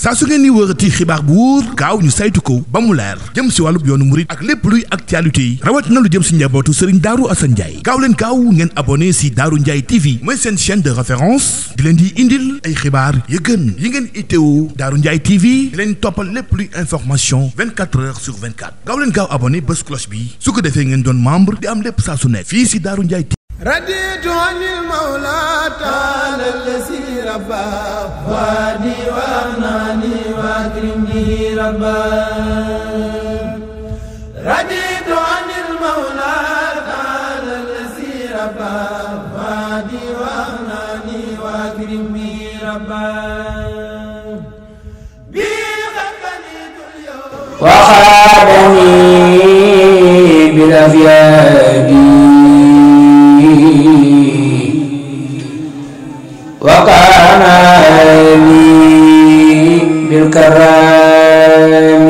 saa su ngeen ni wërati xibaar bu wóor gaaw ñu saytu ko ba mu leer jëm si wàllub yoonu murit ak lépp luy actualité yi rawat na lu jëm si njabootu Serigne Darou Assane Ndiaye gaaw leen gaaw ngeen abonné si Darou Ndiaye TV mooy seen chaîne de référence di leen di indil ay xibaar yu gën yi ngeen itteewu Darou Ndiaye TV di leen toppal lépp luy information 24 heures sur 24 gaaw leen gaaw abonné bés cloche bi su ko defee ngeen doon membre di am lépp saa su ne fii si Darou Ndiaye TV. رضيت عن المولى تعالى الذي ربى وادي وأغناني وأكرمني ربا رضيت عن المولى تعالى الذي ربى وادي وأغناني وأكرمني ربا وخادني بالأفياد وكان لي بالكرام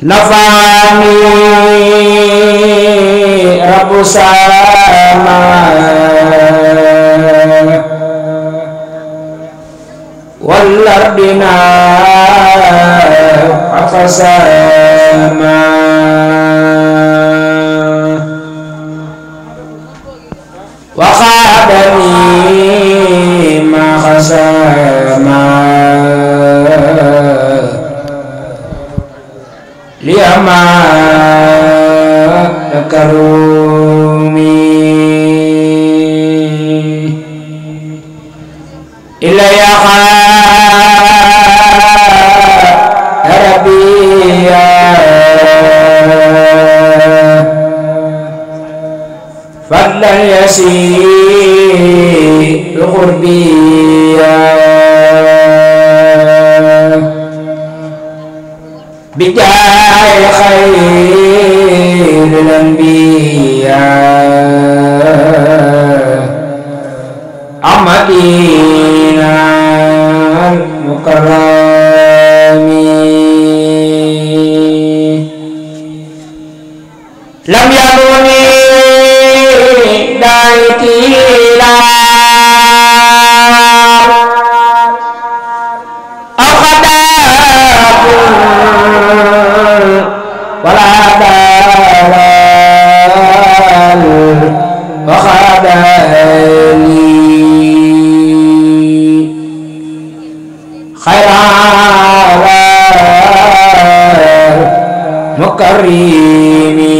نفعني رب السماء والأرض وقسما وخادني ما خسما ليما كرومي إلا يا ربي فضلا يسير قربي بجاه خير الأنبياء أحمدنا المكرم لم يروني دايتي لا أو خداك ولا دلال وخداني خير مكرمي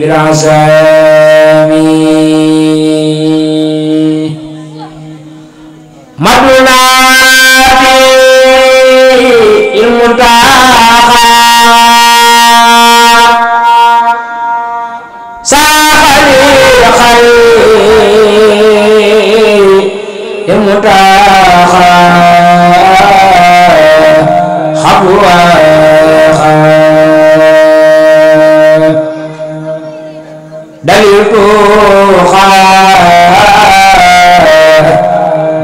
بالعزام مدنا في المنتهى ساخلي خير المنتهى خبوا دليل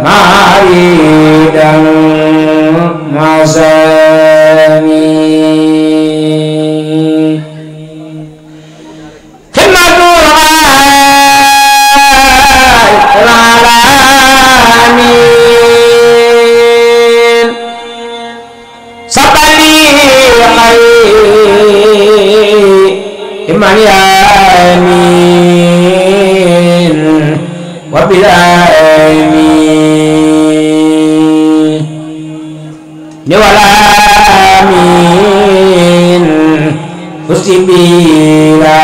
معيدا معزامي خدمة العالمين سبلي خير من يمين وبالآمين والآمين فسبيلا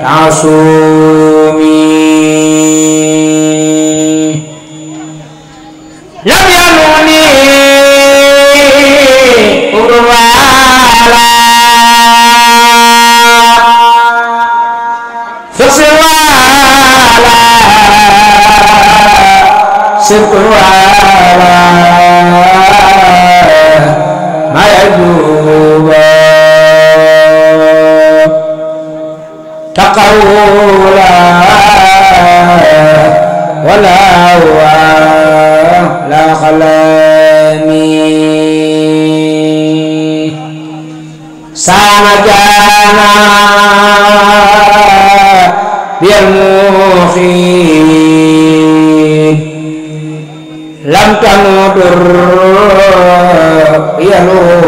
تعصومي لم ينوني أروالا سرق وعلا ما يجوب تقولا ولا هو لا خلاني سانا جانا بالمخيم لم تنضر يلور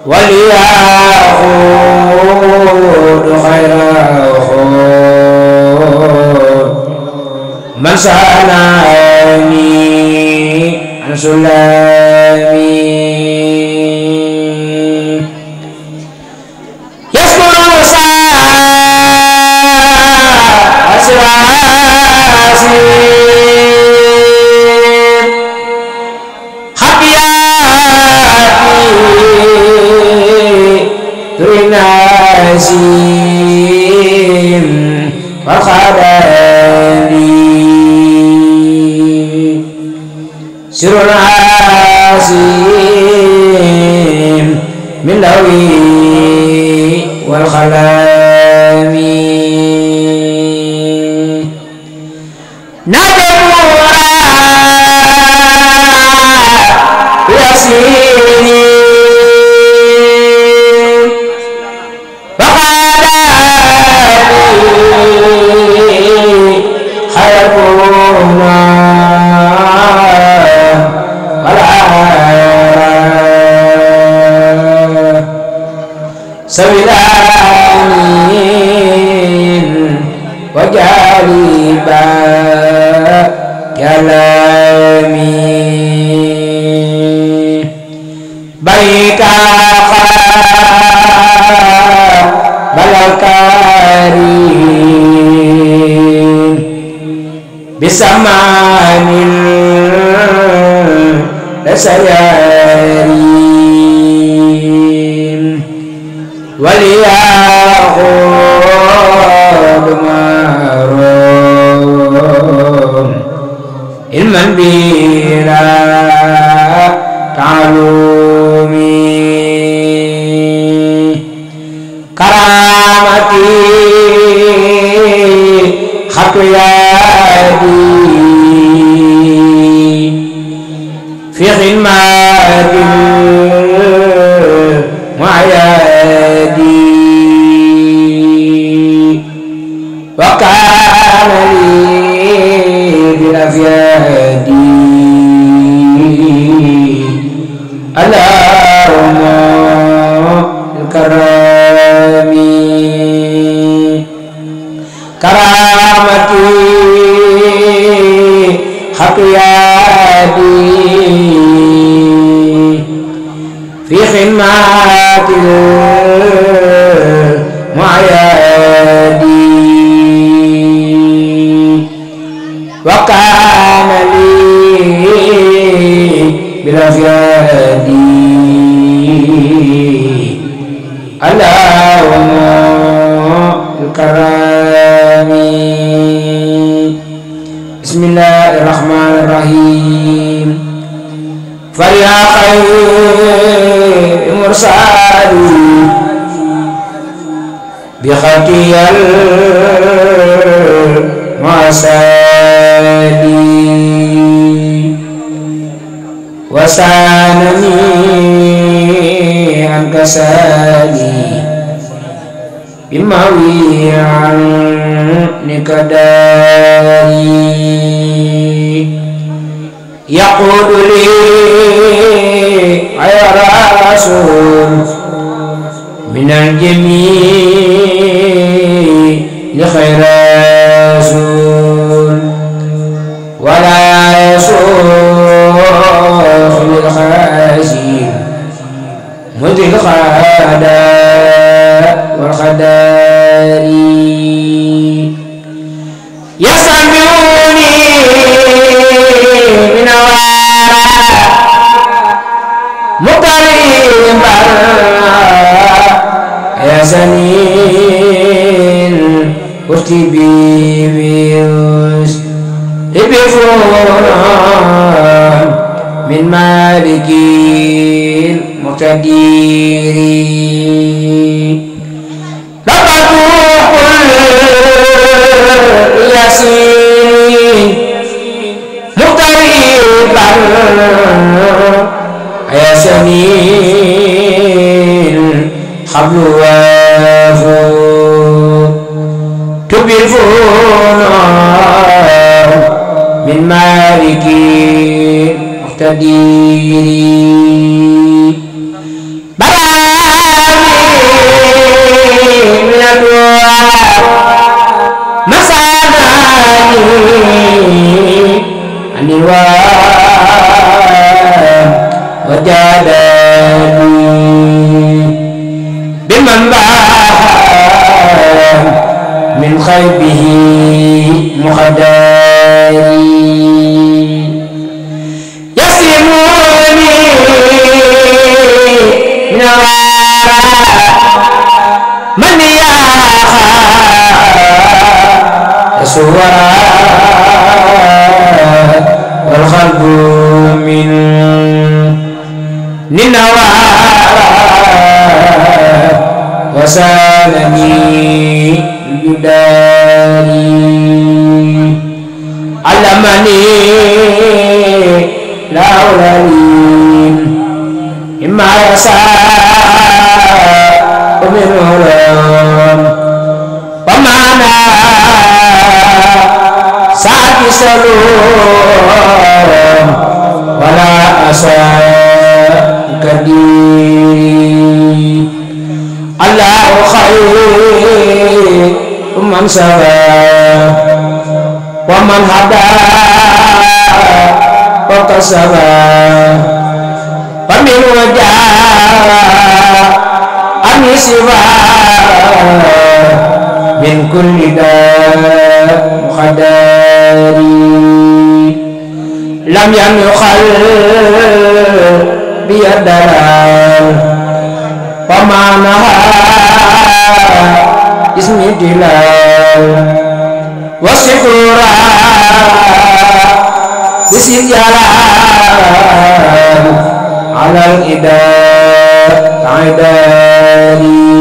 وليأخذ خير من سألني عن سلامي يذكر أسراسي خبياتي ترناسي وخداني سر العاسيم من لوي والخلام نجمورا يسيري وخداني خير سويلانين وجالبا كلامي بيكا بلكارين بسمان لسيارين وليأخذ مهرهم علما بلا تعلمي كرامتي خط يدي في خدمة معيادي وكان لي بالأفياد اللهم الكرام كرامتي خطياتي في خدمة المعيادي وكان لي بالأفياد اللهم الكرام بسم الله الرحمن الرحيم فيا خير مرسل بخطي المعسالي وسانني عن كسالي بموي عنك داري يقول لي يا رسول من الجميع لخير رسول ولا يسوق للخاسين مذ الخداء والخداري يسمعوني من وراء مقربا يا سنين ارتبي بيوس ابفرون من مالك المقتدر لقد كل ياسين مقتربا يا سنين حبل وافو تبفون من مالك مقتدير براني من الدعاء مساناني عن الوام وجادني بمن بان من خيبه مخدري يسلموني من الوراء من ياخا يسورا والخلق من نوارا وسالني الجداري علمني لا أولين إما يساء من علم ومعنى ساك سلوم ولا أساء كدير الله خير من سبا ومن هدى وكسبا ومن وجاء أن سوى من كل داء مخدري لم ينخل بيدران وما نهى اسم دلال وشكورا بسم جلال على الإداء عدالي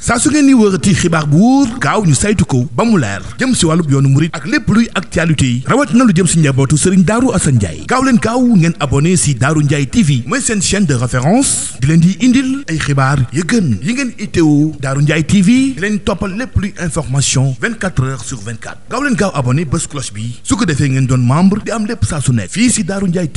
saa su ngeen ni wërati xibaar bu wóor gaaw ñu saytu ko ba mu leer jëm si wàllub yoonu murit ak lépp luy actualité yi rawatina lu jëm si njabootu Serigne Darou Assane Ndiaye gaaw leen gaaw ngeen abonné si Darou Ndiaye TV mooy seen chaîne de référence di leen di indil ay xibaar yu gën yi ngeen itteewu Darou Ndiaye TV di leen toppal lépp luy information 24 heures sur 24 gaaw leen gaaw abonné bés cloche bi su ko defee ngeen doon membre di am lépp saa su nekk fii si Darou Ndiaye